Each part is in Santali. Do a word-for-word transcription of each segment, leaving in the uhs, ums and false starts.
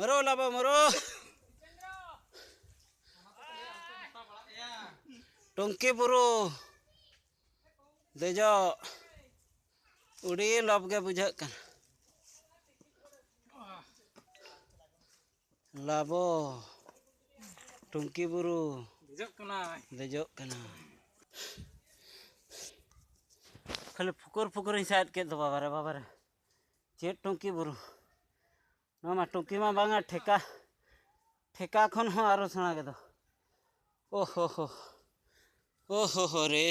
ᱢᱟᱨᱳ ᱞᱟᱵᱟ ᱢᱟᱨᱳ᱾ ᱴᱩᱝᱠᱤ ᱵᱩᱨᱩ ᱫᱮᱡᱚᱜ ᱟᱹᱰᱤ ᱞᱚᱵ ᱜᱮ ᱵᱩᱡᱷᱟᱹᱜ ᱠᱟᱱᱟ᱾ ᱞᱟᱵᱚ ᱴᱩᱝᱠᱤ ᱵᱩᱨᱩ ᱫᱮᱡᱚᱜ ᱠᱟᱱᱟᱭ᱾ ᱫᱮᱡᱚᱜ ᱠᱟᱱᱟ᱾ ᱠᱷᱟᱹᱞᱤ ᱯᱷᱩᱠᱩᱨ ᱯᱷᱩᱠᱩᱨᱤᱧ ᱥᱟᱭᱮᱫ ᱠᱮᱫ ᱫᱚ, ᱵᱟᱵᱟᱨᱮ, ᱵᱟᱵᱟᱨᱮ᱾ ᱪᱮᱫ ᱴᱩᱝᱠᱤ ᱵᱩᱨᱩ! ᱱᱚᱣᱟ ᱢᱟ ᱴᱩᱝᱠᱤ ᱢᱟ ᱵᱟᱝᱟ, ᱴᱷᱮᱠᱟ, ᱴᱷᱮᱠᱟ ᱠᱷᱚᱱ ᱦᱚᱸ ᱟᱨᱚ ᱥᱮᱬᱟ ᱜᱮᱫᱚ᱾ ᱳᱦᱳ ᱦᱳ, ᱳᱦᱳ ᱦᱳ ᱨᱮ,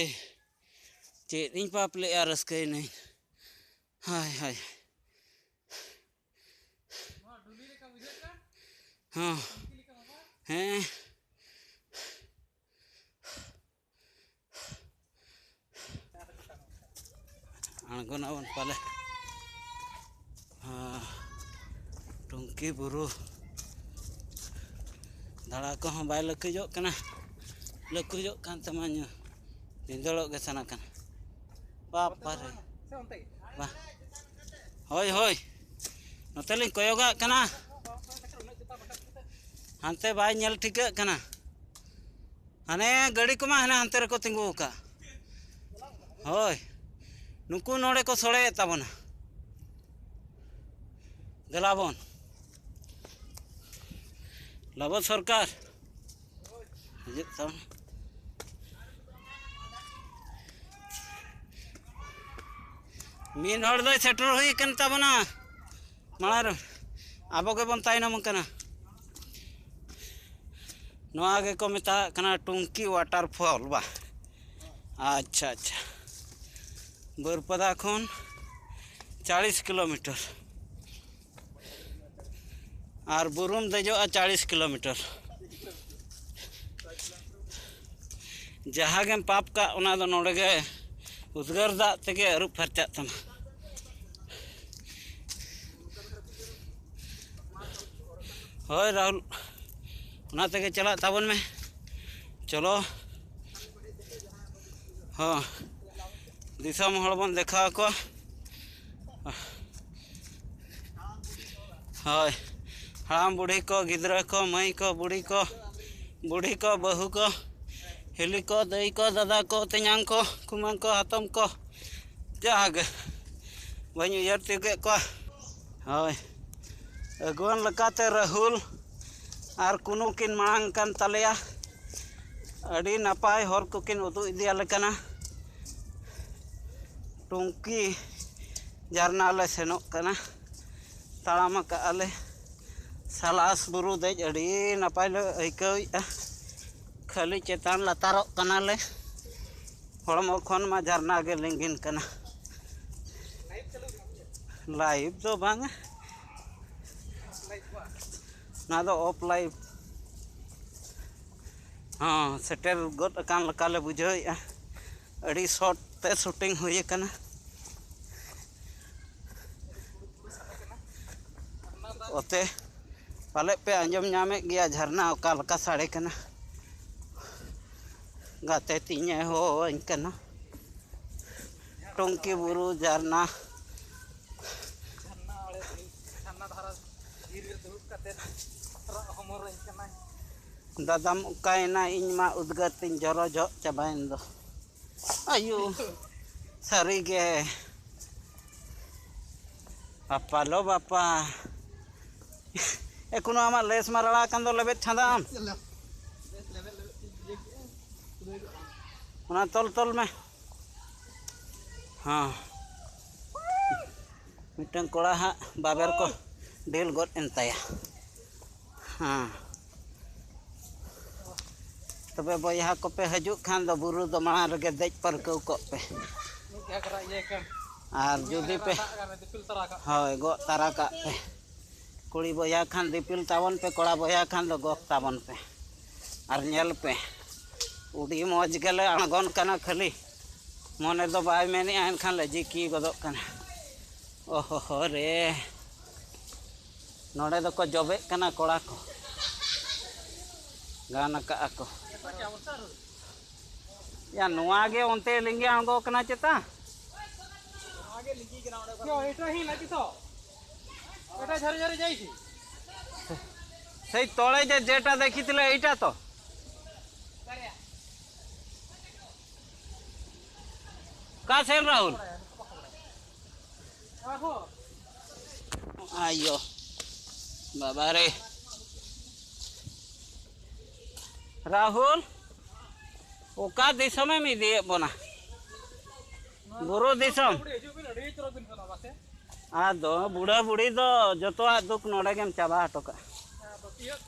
ᱪᱮᱫ ᱤᱧ ᱯᱟᱯ ᱞᱮᱜᱼᱟ, ᱨᱟᱹᱥᱠᱟᱹᱭᱮᱱᱟᱹᱧ᱾ ᱦᱟᱭ ᱦᱟᱭ᱾ ᱦᱚᱸ᱾ ᱦᱮᱸ᱾ ᱟᱬᱜᱚᱱᱟᱵᱚᱱ ᱯᱟᱞᱮ᱾ ᱦᱮᱸ, ᱴᱩᱝᱠᱤ ᱵᱩᱨᱩ᱾ ᱫᱟᱬᱟ ᱠᱚᱦᱚᱸ ᱵᱟᱭ ᱞᱟᱹᱠᱩᱡᱚᱜ ᱠᱟᱱᱟ, ᱞᱟᱹᱠᱩᱡᱚᱜ ᱠᱟᱱ ᱛᱟᱢᱟ ᱧᱩ᱾ ᱵᱷᱤᱸᱫᱟᱹᱲᱚᱜ ᱜᱮ ᱥᱟᱱᱟ ᱠᱟᱱᱟ᱾ ᱵᱟᱯ ᱨᱮ᱾ ᱵᱟ-, ᱦᱳᱭ, ᱦᱳᱭ, ᱱᱚᱛᱮ ᱞᱤᱧ ᱠᱚᱭᱚᱜᱟᱜ ᱠᱟᱱᱟ, ᱦᱟᱱᱛᱮ ᱵᱟᱭ ᱧᱮᱞ ᱴᱷᱤᱠᱟᱹᱜ ᱠᱟᱱᱟ᱾ ᱦᱟᱱᱮ ᱜᱟᱹᱰᱤ ᱠᱚᱢᱟ ᱦᱟᱱᱮ ᱦᱟᱱᱛᱮ ᱨᱮᱠᱚ ᱛᱤᱸᱜᱩ ᱟᱠᱟᱫ᱾ ᱦᱳᱭ, ᱱᱩᱠᱩ ᱱᱚᱰᱮ ᱠᱚ ᱥᱚᱲᱮᱭᱮᱫ ᱛᱟᱵᱚᱱᱟ᱾ ᱫᱮᱞᱟ ᱵᱚᱱ᱾ ᱞᱟᱵᱚ ᱥᱚᱨᱠᱟᱨ᱾ ᱦᱤᱡᱩᱜ ᱛᱟᱵᱚᱱ᱾ ᱢᱤᱫ ᱦᱚᱲ ᱫᱚᱭ ᱥᱮᱴᱮᱨ ᱦᱩᱭ ᱟᱠᱟᱱ ᱛᱟᱵᱚᱱᱟ ᱢᱟᱲᱟᱝ ᱨᱮ, ᱟᱵᱚ ᱜᱮᱵᱚᱱ ᱛᱟᱭᱱᱚᱢ ᱟᱠᱟᱱᱟ᱾ ᱱᱚᱣᱟ ᱜᱮᱠᱚ ᱢᱮᱛᱟᱜ ᱠᱟᱱᱟ ᱴᱩᱝᱠᱤ waterfall ᱵᱟ? ᱟᱪᱪᱷᱟ, ᱟᱪᱪᱷᱟ᱾ ᱵᱟᱹᱨᱯᱟᱫᱟ ᱠᱷᱚᱱ ᱪᱟᱞᱤᱥ ᱠᱤᱞᱳᱢᱤᱴᱟᱨ᱾ ᱟᱨ ᱵᱩᱨᱩᱢ ᱫᱮᱡᱚᱜᱼᱟ ᱪᱟᱞᱤᱥ ᱠᱤᱞᱳᱢᱤᱴᱟᱨ᱾ ᱡᱟᱦᱟᱸ ᱜᱮᱢ ᱯᱟᱯ ᱠᱟᱜ, ᱚᱱᱟ ᱫᱚ ᱱᱚᱰᱮ ᱜᱮ ᱩᱫᱽᱜᱟᱹᱨ ᱫᱟᱜ ᱛᱮᱜᱮ ᱟᱹᱨᱩᱵ ᱯᱷᱟᱨᱪᱟᱜ ᱛᱟᱢᱟ᱾ ᱦᱳᱭ ᱨᱟᱦᱩᱞ, ᱚᱱᱟ ᱛᱮᱜᱮ ᱪᱟᱞᱟᱜ ᱛᱟᱵᱚᱱ ᱢᱮ᱾ ᱪᱚᱞᱚ᱾ ᱦᱚᱸ, ᱫᱤᱥᱚᱢ ᱦᱚᱲ ᱵᱚᱱ ᱫᱮᱠᱷᱟᱣ ᱟᱠᱚᱣᱟ᱾ ᱦᱳᱭ, ᱦᱟᱲᱟᱢ ᱵᱩᱲᱦᱤ ᱠᱚ, ᱜᱤᱫᱽᱨᱟᱹ ᱠᱚ, ᱢᱟᱹᱭ ᱠᱚ, ᱵᱩᱲᱦᱤ ᱠᱚ, ᱵᱩᱲᱦᱤ ᱠᱚ, ᱵᱟᱹᱦᱩ ᱠᱚ, ᱦᱤᱞᱤ ᱠᱚ, ᱫᱟᱹᱭ ᱠᱚ, ᱫᱟᱫᱟ ᱠᱚ, ᱛᱮᱧᱟᱝ ᱠᱚ, ᱠᱩᱢᱟᱹᱝ ᱠᱚ, ᱦᱟᱛᱚᱢ ᱠᱚ, ᱡᱟᱦᱟᱸ ᱜᱮ ᱵᱟᱹᱧ ᱩᱭᱦᱟᱹᱨ ᱛᱤᱭᱳᱜᱮᱫ ᱠᱚᱣᱟ᱾ ᱦᱳᱭ, ᱟᱹᱜᱩᱣᱟᱹᱱ ᱞᱮᱠᱟᱛᱮ ᱨᱟᱦᱩᱞ ᱟᱨ ᱠᱩᱱᱩ ᱠᱤᱱ ᱢᱟᱲᱟᱝ ᱠᱟᱱ ᱛᱟᱞᱮᱭᱟ᱾ ᱟᱹᱰᱤ ᱱᱟᱯᱟᱭ ᱦᱚᱨ ᱠᱚᱠᱤᱱ ᱩᱫᱩᱜ ᱤᱫᱤᱭᱟᱞᱮ ᱠᱟᱱᱟ᱾ ᱴᱩᱝᱠᱤ ᱡᱷᱟᱨᱱᱟ ᱞᱮ ᱥᱮᱱᱚᱜ ᱠᱟᱱᱟ, ᱛᱟᱲᱟᱢ ᱟᱠᱟᱫᱼᱟ ᱞᱮ᱾ ᱥᱟᱞᱟᱥ ᱵᱩᱨᱩ ᱫᱮᱡ ᱟᱹᱰᱤ ᱱᱟᱯᱟᱭ ᱞᱮ ᱟᱹᱭᱠᱟᱹᱣᱮᱫᱼᱟ᱾ ᱠᱷᱟᱹᱞᱤ ᱪᱮᱛᱟᱱ ᱞᱟᱛᱟᱨᱚᱜ ᱠᱟᱱᱟᱞᱮ, ᱦᱚᱲᱢᱚ ᱠᱷᱚᱱ ᱢᱟ ᱡᱷᱟᱨᱱᱟ ᱜᱮ ᱞᱤᱸᱜᱤᱱ ᱠᱟᱱᱟ᱾ ᱞᱟᱭᱤᱵᱷ ᱫᱚ ᱵᱟᱝᱟ, ᱱᱚᱣᱟ ᱫᱚ ᱚᱯᱷ ᱞᱟᱭᱤᱵᱷ᱾ ᱦᱚᱸ, ᱥᱮᱴᱮᱨ ᱜᱚᱫ ᱟᱠᱟᱱ ᱞᱮᱠᱟᱞᱮ ᱵᱩᱡᱷᱟᱹᱣᱮᱫᱼᱟ᱾ ᱟᱹᱰᱤ ᱥᱚᱴ ᱛᱮ ᱥᱩᱴᱤᱝ ᱦᱩᱭ ᱟᱠᱟᱱᱟ᱾ ᱚᱛᱮ ᱯᱟᱞᱮᱫ ᱯᱮ ᱟᱸᱡᱚᱢ ᱧᱟᱢᱮᱫ ᱜᱮᱭᱟ ᱡᱷᱟᱨᱱᱟ ᱚᱠᱟ ᱞᱮᱠᱟ ᱥᱟᱰᱮ ᱠᱟᱱᱟ᱾ ᱜᱟᱛᱮ ᱛᱤᱧᱮ ᱦᱚᱦᱚᱣᱟᱹᱧ ᱠᱟᱱᱟ᱾ ᱴᱩᱝᱠᱤ ᱵᱩᱨᱩ ᱡᱷᱟᱨᱱᱟ᱾ ᱡᱷᱟᱨᱱᱟ ᱟᱲᱮ ᱫᱷᱤ-, ᱡᱷᱟᱨᱱᱟ ᱫᱷᱟᱨᱟ ᱫᱷᱤᱨᱤ ᱨᱮ ᱫᱩᱲᱩᱵ ᱠᱟᱛᱮ ᱨᱟᱜ ᱦᱚᱢᱚᱨᱟᱹᱧ ᱠᱟᱱᱟᱭ᱾ ᱫᱟᱫᱟᱢ ᱚᱠᱟᱭᱮᱱᱟ? ᱤᱧ ᱢᱟ ᱩᱫᱽᱜᱟᱹᱨ ᱛᱤᱧ ᱡᱚᱨᱚ ᱡᱚᱜ ᱪᱟᱵᱟᱭᱮᱱ ᱫᱚ᱾ ᱟᱭᱳ, ᱥᱟᱹᱨᱤᱜᱮ᱾ ᱵᱟᱯᱟ ᱞᱳ ᱵᱟᱯᱟ᱾ ᱮᱠᱷᱚᱱᱳ ᱟᱢᱟᱜ ᱞᱮᱥ ᱢᱟ ᱨᱟᱲᱟ ᱟᱠᱟᱱ ᱫᱚ ᱞᱮᱵᱮᱫ ᱪᱷᱟᱸᱫᱟ ᱟᱢ᱾ ᱚᱱᱟ ᱛᱚᱞ ᱛᱚᱞ ᱢᱮ᱾ ᱦᱚᱸ᱾ ᱢᱤᱫᱴᱟᱝ ᱠᱚᱲᱟ ᱦᱟᱸᱜ ᱵᱟᱵᱮᱨ ᱠᱚ ᱰᱷᱤᱞ ᱜᱚᱫ ᱮᱱ ᱛᱟᱭᱟ᱾ ᱦᱮᱸ᱾ ᱛᱚᱵᱮ ᱵᱚᱭᱦᱟ ᱠᱚᱯᱮ ᱦᱤᱡᱩᱜ ᱠᱷᱟᱱ ᱫᱚ ᱵᱩᱨᱩ ᱫᱚ ᱢᱟᱲᱟᱝ ᱨᱮᱜᱮ ᱫᱮᱡ ᱯᱟᱹᱨᱠᱟᱹᱣ ᱠᱚᱜ ᱯᱮ᱾ ᱢᱤᱫ ᱜᱷᱟᱴ ᱨᱮ ᱤᱭᱟᱹ ᱠᱟᱱ᱾ ᱟᱨ ᱡᱩᱫᱤ ᱯᱮ, ᱫᱟᱜ ᱠᱟᱱ ᱨᱮ ᱫᱤᱯᱤᱞ ᱛᱚᱨᱟ ᱠᱟᱜ ᱯᱮ᱾ ᱦᱳᱭ, ᱜᱚᱜ ᱛᱟᱨᱟ ᱠᱟᱜ ᱯᱮ᱾ ᱠᱩᱲᱤ ᱵᱚᱭᱦᱟ ᱠᱷᱟᱱ ᱫᱤᱯᱤᱞ ᱛᱟᱵᱚᱱ ᱯᱮ, ᱠᱚᱲᱟ ᱵᱚᱭᱦᱟ ᱠᱷᱟᱱ ᱫᱚ ᱜᱚᱜ ᱛᱟᱵᱚᱱ ᱯᱮ᱾ ᱟᱨ ᱧᱮᱞ ᱯᱮ, ᱟᱹᱰᱤ ᱢᱚᱡᱽ ᱜᱮᱞᱮ ᱟᱬᱜᱚᱱ ᱠᱟᱱᱟ, ᱠᱷᱟᱹᱞᱤ ᱢᱚᱱᱮ ᱫᱚ ᱵᱟᱭ ᱢᱮᱱᱮᱜᱼᱟ, ᱮᱱᱠᱷᱟᱱ ᱞᱮ ᱡᱤᱠᱤ ᱜᱚᱫᱚᱜ ᱠᱟᱱᱟ᱾ ᱚᱦᱚᱦᱚ ᱨᱮ, ᱱᱚᱰᱮ ᱫᱚᱠᱚ ᱡᱚᱵᱮᱜ ᱠᱟᱱᱟ ᱠᱚᱲᱟ ᱠᱚ, ᱜᱟᱱ ᱟᱠᱟᱜᱼᱟ ᱠᱚ᱾ ᱭᱟ, ᱱᱚᱣᱟ ᱜᱮ ᱚᱱᱛᱮ ᱞᱤᱸᱜᱤ ᱟᱬᱜᱚ ᱠᱟᱱᱟ ᱪᱮᱛᱟ? ᱱᱚᱣᱟ ᱜᱮ ᱞᱤᱸᱜᱤ ᱠᱟᱱᱟ ᱚᱸᱰᱮ ᱠᱷᱚᱱ᱾ ᱭᱟ, ᱮᱴᱟ ᱦᱤ ᱞᱟᱹᱜᱤᱫ ᱛᱚ᱾ ᱮᱴᱟ ᱡᱷᱟᱨᱮ ᱡᱷᱟᱨᱮ ᱡᱟᱭ ᱠᱤ? ସେଇ ତଳେ ଯେ ଯେଟା ଦେଖିଥିଲେ ଏଇଟା ତ? କା ସେନ୍ ରାହୁଲ? ଆୟୋ ବାବାରେ। ରାହୁଲ, ᱚᱠᱟ ᱫᱤᱥᱚᱢᱮᱢ ᱤᱫᱤᱭᱮᱫ ᱵᱚᱱᱟ? ᱵᱩᱨᱩ ᱫᱤᱥᱚᱢ᱾ ᱟᱫᱚ ᱵᱩᱲᱦᱟᱹ ᱵᱩᱲᱦᱤ ᱫᱚ ᱡᱚᱛᱚᱣᱟᱜ ᱫᱩᱠ ᱱᱚᱰᱮ ᱜᱮᱢ ᱪᱟᱵᱟ ᱦᱚᱴᱚ ᱠᱟᱜᱼᱟ᱾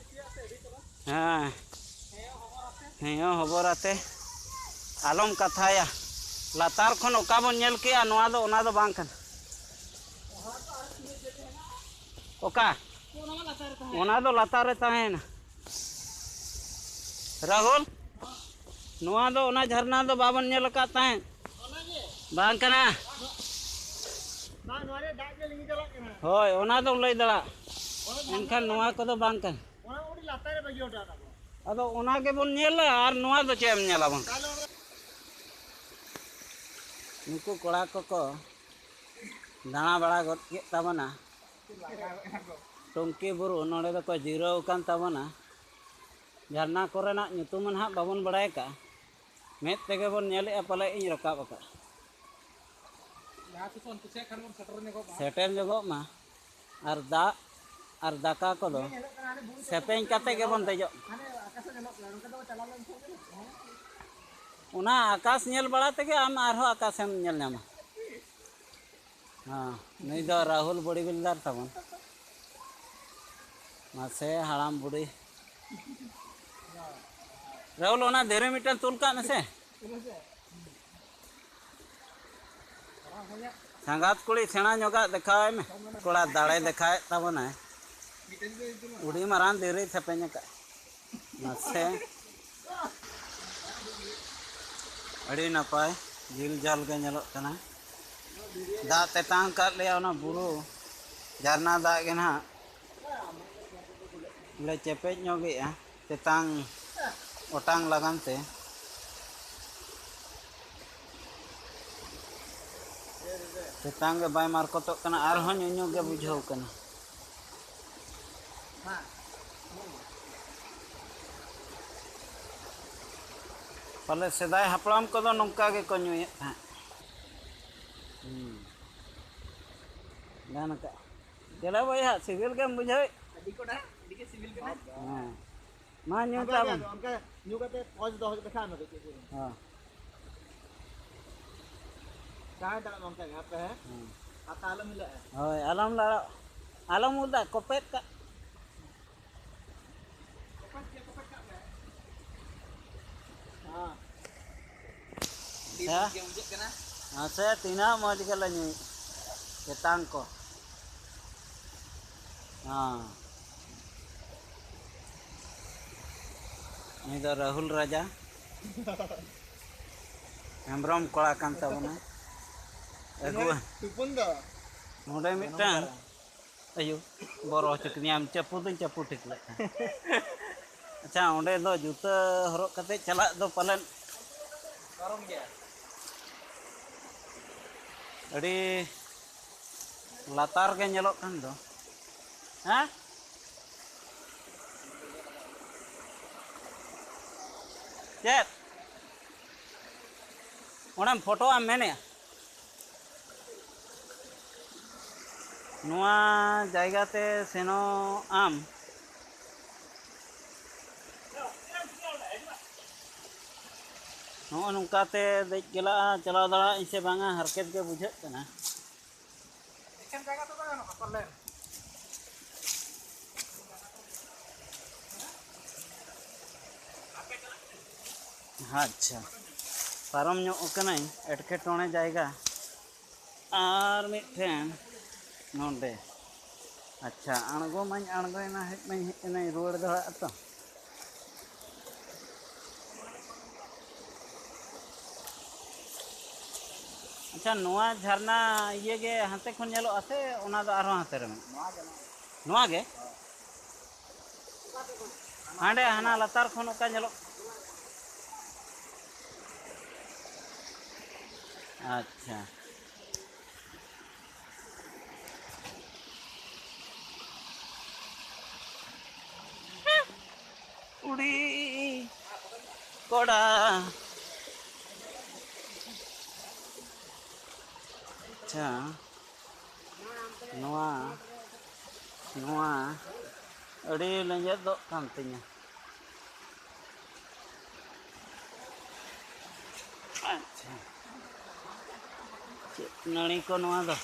ᱦᱮᱸ, ᱦᱮᱸ, ᱦᱚᱵᱚᱨ ᱟᱛᱮ ᱟᱞᱚᱢ ᱠᱟᱛᱷᱟᱭᱟ᱾ ᱞᱟᱛᱟᱨ ᱠᱷᱚᱱ ᱚᱠᱟ ᱵᱚᱱ ᱧᱮᱞ ᱠᱮᱜᱼᱟ, ᱱᱚᱣᱟ ᱫᱚ, ᱚᱱᱟ ᱫᱚ ᱵᱟᱝ ᱠᱟᱱᱟ᱾ ᱚᱠᱟ? ᱚᱱᱟ ᱫᱚ ᱞᱟᱛᱟᱨ ᱨᱮ ᱛᱟᱦᱮᱸᱭᱮᱱᱟ᱾ ᱨᱟᱦᱩᱞ, ᱱᱚᱣᱟ ᱫᱚ ᱚᱱᱟ ᱡᱷᱟᱨᱱᱟ ᱫᱚ ᱵᱟᱵᱚᱱ ᱧᱮᱞ ᱟᱠᱟᱫ ᱛᱟᱦᱮᱸᱫ᱾ ᱵᱟᱝ ᱠᱟᱱᱟ᱾ ᱦᱳᱭ, ᱚᱱᱟ ᱫᱚ ᱞᱟᱹᱭ ᱫᱟᱲᱮᱭᱟᱜ᱾ ᱮᱱᱠᱷᱟᱱ ᱱᱚᱣᱟ ᱠᱚᱫᱚ ᱵᱟᱝ ᱠᱟᱱᱟ᱾ ᱟᱫᱚ ᱚᱱᱟ ᱜᱮᱵᱚᱱ ᱧᱮᱞᱟ, ᱟᱨ ᱱᱚᱣᱟ ᱫᱚ ᱪᱮᱫ ᱮᱢ ᱧᱮᱞᱟ ᱵᱟᱝ? ᱱᱩᱠᱩ ᱠᱚᱲᱟ ᱠᱚᱠᱚ ᱫᱟᱬᱟ ᱵᱟᱲᱟ ᱜᱚᱫ ᱠᱮᱫ ᱛᱟᱵᱚᱱᱟ᱾ ᱴᱩᱝᱠᱤ ᱵᱩᱨᱩ ᱱᱚᱰᱮ ᱫᱚᱠᱚ ᱡᱤᱨᱟᱹᱣ ᱟᱠᱟᱱ ᱛᱟᱵᱚᱱᱟ᱾ ᱡᱷᱟᱨᱱᱟ ᱠᱚᱨᱮᱱᱟᱜ ᱧᱩᱛᱩᱢ ᱱᱟᱦᱟᱜ ᱵᱟᱵᱚᱱ ᱵᱟᱲᱟᱭ ᱠᱟᱜᱼᱟ, ᱢᱮᱫ ᱛᱮᱜᱮ ᱵᱚᱱ ᱧᱮᱞᱮᱜᱼᱟ, ᱯᱟᱞᱮ ᱤᱧ ᱨᱟᱠᱟᱵ ᱟᱠᱟᱫᱼᱟ᱾ ᱡᱟᱦᱟᱸ ᱛᱤᱥ ᱵᱚᱱ ᱠᱩᱥᱤᱭᱟᱜ ᱠᱷᱟᱱ ᱵᱚᱱ ᱥᱮᱴᱮᱨ ᱧᱚᱜᱚᱜ ᱢᱟ᱾ ᱥᱮᱴᱮᱨ ᱧᱚᱜᱚᱜ ᱢᱟ᱾ ᱟᱨ ᱫᱟᱜ ᱟᱨ ᱫᱟᱠᱟ ᱠᱚᱫᱚ ᱥᱮᱯᱮᱧ ᱠᱟᱛᱮ ᱜᱮᱵᱚᱱ ᱫᱮᱡᱚᱜ ᱢᱟ᱾ ᱚᱱᱟ ᱟᱠᱟᱥ ᱧᱮᱞ ᱵᱟᱲᱟ ᱛᱮᱜᱮ ᱟᱢ ᱟᱨᱦᱚᱸ ᱟᱠᱟᱥᱮᱢ ᱧᱮᱞ ᱧᱟᱢᱟ᱾ ᱦᱮᱸ, ᱱᱩᱭ ᱫᱚ ᱨᱟᱦᱩᱞ ᱵᱚᱰᱤ ᱵᱤᱞᱰᱟᱨ ᱛᱟᱵᱚᱱ᱾ ᱢᱟᱥᱮ ᱦᱟᱲᱟᱢ ᱵᱩᱰᱷᱤ᱾ ᱨᱟᱦᱩᱞ, ᱚᱱᱟ ᱫᱷᱤᱨᱤ ᱢᱤᱫᱴᱟᱝ ᱛᱩᱞ ᱠᱟᱜ ᱢᱮᱥᱮ᱾ ᱥᱟᱸᱜᱟᱛ ᱠᱩᱲᱤ, ᱥᱮᱬᱟ ᱧᱚᱜᱟᱜ ᱫᱮᱠᱷᱟᱣᱟᱭ ᱢᱮ᱾ ᱠᱚᱲᱟ ᱫᱟᱲᱮ ᱫᱮᱠᱷᱟᱣᱮᱫ ᱛᱟᱵᱚᱱᱟᱭ᱾ ᱩᱰᱤ ᱢᱟᱨᱟᱝ ᱫᱷᱤᱨᱤ ᱥᱮᱯᱮᱧ ᱟᱠᱟᱫ᱾ ᱢᱟᱥᱮ᱾ ᱟᱹᱰᱤ ᱱᱟᱯᱟᱭ, ᱡᱤᱞ ᱡᱟᱞ ᱜᱮ ᱧᱮᱞᱚᱜ ᱠᱟᱱᱟ᱾ ᱫᱟᱜ ᱛᱮᱛᱟᱝ ᱟᱠᱟᱫ ᱞᱮᱭᱟ, ᱚᱱᱟ ᱵᱩᱨᱩ ᱡᱷᱟᱨᱱᱟ ᱫᱟᱜ ᱜᱮ ᱱᱟᱦᱟᱜ ᱞᱮ ᱪᱮᱯᱮᱡ ᱧᱚᱜᱮᱜᱼᱟ, ᱛᱮᱛᱟᱝ ᱚᱴᱟᱝ ᱞᱟᱜᱟᱱ ᱛᱮ᱾ ᱛᱮᱛᱟᱝ ᱜᱮ ᱵᱟᱭ ᱢᱟᱨᱠᱚᱛᱚᱜ ᱠᱟᱱᱟ, ᱟᱨᱦᱚᱸ ᱧᱩ ᱧᱩ ᱜᱮ ᱵᱩᱡᱷᱟᱹᱣ ᱠᱟᱱᱟ᱾ ᱯᱟᱞᱮ ᱥᱮᱫᱟᱭ ᱦᱟᱯᱲᱟᱢ ᱠᱚᱫᱚ ᱱᱚᱝᱠᱟ ᱜᱮᱠᱚ ᱧᱩᱭᱮᱫ ᱛᱟᱦᱮᱸᱫ᱾ ᱦᱩᱸ᱾ ᱜᱟᱱ ᱟᱠᱟᱫ᱾ ᱪᱮᱞᱮ ᱵᱚᱭᱦᱟ, ᱥᱤᱵᱤᱞ ᱜᱮᱢ ᱵᱩᱡᱷᱟᱹᱣᱮᱫ? ᱟᱹᱰᱤ ᱠᱚᱰᱟ, ᱟᱹᱰᱤ ᱜᱮ ᱥᱤᱵᱤᱞ ᱠᱟᱱᱟ᱾ ᱦᱮᱸ᱾ ᱢᱟ ᱧᱩ ᱟᱫᱚ ᱛᱟᱵᱚᱱ᱾ ᱟᱫᱚ ᱚᱱᱠᱟ ᱧᱩ ᱠᱟᱛᱮ ᱯᱚᱡᱽ ᱫᱚᱦᱚ ᱞᱮᱠᱷᱟᱱ ᱟᱨ ᱪᱮᱫ ᱪᱮᱫ? ᱦᱮᱸ᱾ ᱡᱟᱦᱟᱸᱭ ᱫᱟᱲᱮ ᱚᱱᱠᱟ ᱜᱮ ᱦᱟᱯᱮ, ᱦᱮᱸ? ᱦᱮᱸ᱾ ᱟᱨ ᱛᱟᱦᱞᱮ ᱢᱤᱞᱟᱹᱜᱼᱟ᱾ ᱦᱳᱭ, ᱟᱞᱚᱢ ᱞᱟᱲᱟᱜ, ᱟᱞᱚᱢ ᱩᱫᱟ, ᱠᱚᱯᱮᱫ ᱠᱟᱜ᱾ ᱦᱮᱸ᱾ ᱟᱹᱰᱤ ᱟᱪᱪᱷᱟ᱾ ᱢᱚᱡᱽ ᱜᱮ ᱵᱩᱡᱷᱟᱹᱜ ᱠᱟᱱᱟ᱾ ᱢᱟᱥᱮ ᱛᱤᱱᱟᱹᱜ ᱢᱚᱡᱽ ᱜᱮᱞᱮ ᱧᱩᱭᱮᱫ, ᱛᱮᱛᱟᱝ ᱠᱚ᱾ ᱦᱮᱸ᱾ ᱩᱱᱤ ᱫᱚ ᱨᱟᱦᱩᱞ ᱨᱟᱡᱟ᱾ ᱦᱮᱢᱵᱨᱚᱢ ᱠᱚᱲᱟ ᱠᱟᱱ ᱛᱟᱵᱚᱱᱟᱭ᱾ ᱟᱹᱜᱩ᱾ ᱛᱩᱯᱩᱱ ᱫᱚ᱾ ᱱᱚᱰᱮ ᱢᱤᱫᱴᱟᱝ ᱟᱭᱳ, ᱵᱚᱨᱚ ᱦᱚᱪᱚ ᱠᱤᱫᱤᱧᱟᱢ, ᱪᱟᱯᱩ ᱫᱚᱧ ᱪᱟᱯᱩ ᱴᱷᱤᱠ ᱞᱮᱫ ᱛᱟᱦᱮᱸᱫ᱾ ᱟᱪᱪᱷᱟ, ᱚᱸᱰᱮ ᱫᱚ ᱡᱩᱛᱟᱹ ᱦᱚᱨᱚᱜ ᱠᱟᱛᱮ ᱪᱟᱞᱟᱜ ᱫᱚ ᱯᱟᱞᱮᱱ ᱯᱟᱨᱚᱢ ᱜᱮᱭᱟ᱾ ᱟᱹᱰᱤ ᱞᱟᱛᱟᱨ ᱜᱮ ᱧᱮᱞᱚᱜ ᱠᱟᱱ ᱫᱚ᱾ ᱦᱮᱸ? ᱪᱮᱫ? ᱚᱸᱰᱮᱢ ᱯᱷᱳᱴᱳᱜ ᱟᱢ ᱢᱮᱱᱮᱜᱼᱟ? ᱱᱚᱣᱟ ᱡᱟᱭᱜᱟ ᱛᱮ ᱥᱮᱱᱚᱜ ᱟᱢ᱾ ᱱᱚᱜᱼᱚ ᱱᱚᱝᱠᱟ ᱛᱮ ᱫᱮᱡ ᱜᱮᱞᱟᱜᱼᱟ, ᱪᱟᱞᱟᱣ ᱫᱟᱲᱮᱭᱟᱜ ᱟᱹᱧ ᱥᱮ ᱵᱟᱝᱟ, ᱦᱟᱨᱠᱮᱛ ᱜᱮ ᱵᱩᱡᱷᱟᱹᱜ ᱠᱟᱱᱟ᱾ ᱮᱠᱷᱮᱱ ᱡᱟᱸᱜᱟ ᱛᱮᱫᱚ ᱜᱟᱱᱚᱜᱼᱟ ᱯᱟᱞᱮᱱ᱾ ᱟᱪᱪᱷᱟ, ᱯᱟᱨᱚᱢ ᱧᱚᱜ ᱠᱟᱹᱱᱟᱹᱧ ᱮᱴᱠᱮᱴᱚᱬᱮ ᱡᱟᱭᱜᱟ᱾ ᱟᱨ ᱢᱤᱫᱴᱷᱮᱱ ᱱᱚᱰᱮ, ᱟᱪᱪᱷᱟ, ᱟᱬᱜᱚ ᱢᱟᱧ ᱟᱬᱜᱚᱭᱮᱱᱟ, ᱦᱮᱡ ᱢᱟᱧ ᱦᱮᱡ ᱮᱱᱟᱧ, ᱨᱩᱣᱟᱹᱲ ᱫᱚᱦᱲᱟᱜ ᱟᱛᱚ᱾ ᱟᱪᱪᱷᱟ, ᱱᱚᱣᱟ ᱡᱷᱟᱨᱱᱟ ᱤᱭᱟᱹ ᱜᱮ ᱦᱟᱱᱛᱮ ᱠᱷᱚᱱ ᱧᱮᱞᱚᱜᱼᱟ ᱥᱮ ᱚᱱᱟ ᱫᱚ ᱟᱨᱦᱚᱸ ᱦᱟᱱᱛᱮ ᱨᱮ ᱢᱮᱱᱟᱜᱼᱟ? ᱱᱚᱣᱟ ᱜᱮ? ᱦᱟᱸᱰᱮ ᱦᱟᱱᱟ ᱞᱟᱛᱟᱨ ᱠᱷᱚᱱ ᱚᱠᱟ ᱧᱮᱞᱚᱜ? ᱟᱪᱪᱷᱟ᱾ ᱠᱩᱲᱤ ᱠᱚᱲᱟ᱾ ᱟᱪᱪᱷᱟ, ᱱᱚᱣᱟ, ᱱᱚᱣᱟ ᱟᱹᱰᱤ ᱞᱮᱸᱡᱮᱫᱚᱜ ᱠᱟᱱ ᱛᱤᱧᱟᱹ᱾ ᱟᱪᱪᱷᱟ, ᱪᱮᱫ ᱱᱟᱹᱲᱤ ᱠᱚ ᱱᱚᱣᱟ ᱫᱚ?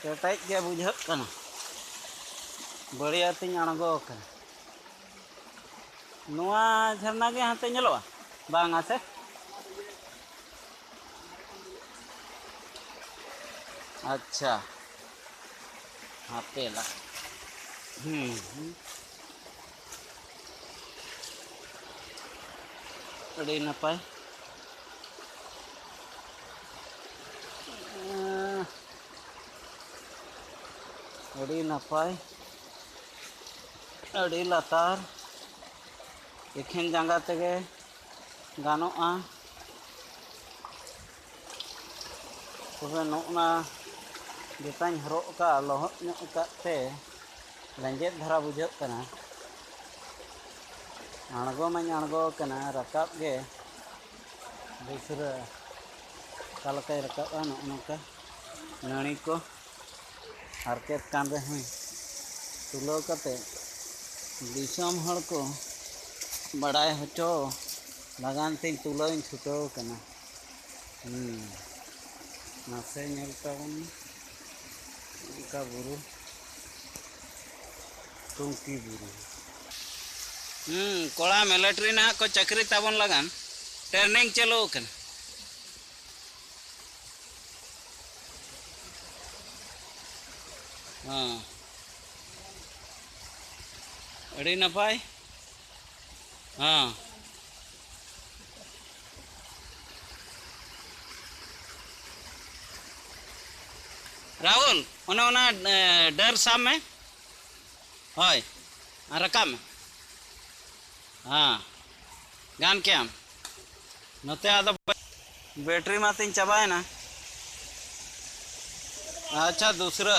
ᱠᱮᱴᱮᱡ ᱜᱮ ᱵᱩᱡᱷᱟᱹᱜ ᱠᱟᱱᱟ᱾ ᱵᱟᱹᱲᱤᱭᱟᱹ ᱛᱤᱧ ᱟᱬᱜᱚ ᱟᱠᱟᱱᱟ᱾ ᱱᱚᱣᱟ ᱡᱷᱟᱨᱱᱟ ᱜᱮ ᱦᱟᱱᱛᱮ ᱧᱮᱞᱚᱜᱼᱟ? ᱵᱟᱝᱟ ᱥᱮ? ᱟᱪᱪᱷᱟ, ᱦᱟᱯᱮ ᱞᱟ᱾ ᱦᱩᱸ, ᱦᱩᱸ᱾ ᱟᱹᱰᱤ ᱱᱟᱯᱟᱭ᱾ ᱟᱹᱰᱤ ᱱᱟᱯᱟᱭ, ᱟᱹᱰᱤ ᱞᱟᱛᱟᱨ, ᱮᱠᱷᱮᱱ ᱡᱟᱸᱜᱟ ᱛᱮᱜᱮ ᱜᱟᱱᱚᱜᱼᱟ᱾ ᱛᱚᱵᱮ ᱱᱚᱜᱼᱱᱟ ᱡᱩᱛᱟᱧ ᱦᱚᱨᱚᱜ ᱟᱠᱟᱫᱼᱟ, ᱞᱚᱦᱚᱫ ᱧᱚᱜ ᱟᱠᱟᱫ ᱛᱮ ᱞᱮᱸᱡᱮᱫ ᱫᱷᱟᱨᱟ ᱵᱩᱡᱷᱟᱹᱜ ᱠᱟᱱᱟ᱾ ᱟᱬᱜᱚ ᱢᱟᱧ ᱟᱬᱜᱚ ᱟᱠᱟᱱᱟ, ᱨᱟᱠᱟᱵ ᱜᱮ ᱫᱩᱥᱨᱟᱹ ᱚᱠᱟ ᱞᱮᱠᱟᱭ ᱨᱟᱠᱟᱵᱼᱟ, ᱱᱚᱜᱼᱚ ᱱᱚᱝᱠᱟ ᱱᱟᱹᱲᱤ ᱠᱚ ᱦᱟᱨᱠᱮᱛ ᱠᱟᱱ ᱨᱮᱦᱚᱸ ᱛᱩᱞᱟᱹᱣ ᱠᱟᱛᱮ ᱫᱤᱥᱚᱢ ᱦᱚᱲ ᱠᱚ ᱵᱟᱲᱟᱭ ᱦᱚᱪᱚ ᱞᱟᱜᱟᱱ ᱛᱤᱧ ᱛᱩᱞᱟᱹᱣ ᱤᱧ ᱪᱷᱩᱴᱟᱹᱣ ᱠᱟᱱᱟ᱾ ᱦᱩᱸ, ᱢᱟᱥᱮ ᱧᱮᱞ ᱛᱟᱵᱚᱱ ᱢᱮ᱾ ᱚᱱᱠᱟ ᱵᱩᱨᱩ, ᱴᱩᱝᱠᱤ ᱵᱩᱨᱩ᱾ ᱦᱩᱸ, ᱠᱚᱲᱟ ᱢᱤᱞᱤᱴᱟᱨᱤ ᱱᱟᱦᱟᱜ ᱠᱚ ᱪᱟᱹᱠᱨᱤ ᱛᱟᱵᱚᱱ ᱞᱟᱜᱟᱱ ᱴᱨᱮᱱᱤᱝ ᱪᱟᱹᱞᱩ ᱟᱠᱟᱱᱟ᱾ ᱦᱚᱸ, ᱟᱹᱰᱤ ᱱᱟᱯᱟᱭ᱾ ᱦᱚᱸ᱾ ᱨᱟᱦᱩᱞ, ᱚᱱᱮ ᱚᱱᱟ, ᱮ, ᱰᱟᱹᱨ ᱥᱟᱵ ᱢᱮ᱾ ᱦᱳᱭ, ᱟᱨ ᱨᱟᱠᱟᱵ ᱢᱮ᱾ ᱦᱮᱸ, ᱜᱟᱱ ᱠᱮᱜ ᱟᱢ᱾ ᱱᱚᱛᱮ ᱟᱫᱚ ᱵᱮᱴᱨᱤ ᱢᱟ ᱛᱤᱧ ᱪᱟᱵᱟᱭᱮᱱᱟ᱾ ᱟᱪᱪᱷᱟ, ᱫᱩᱥᱨᱟᱹ᱾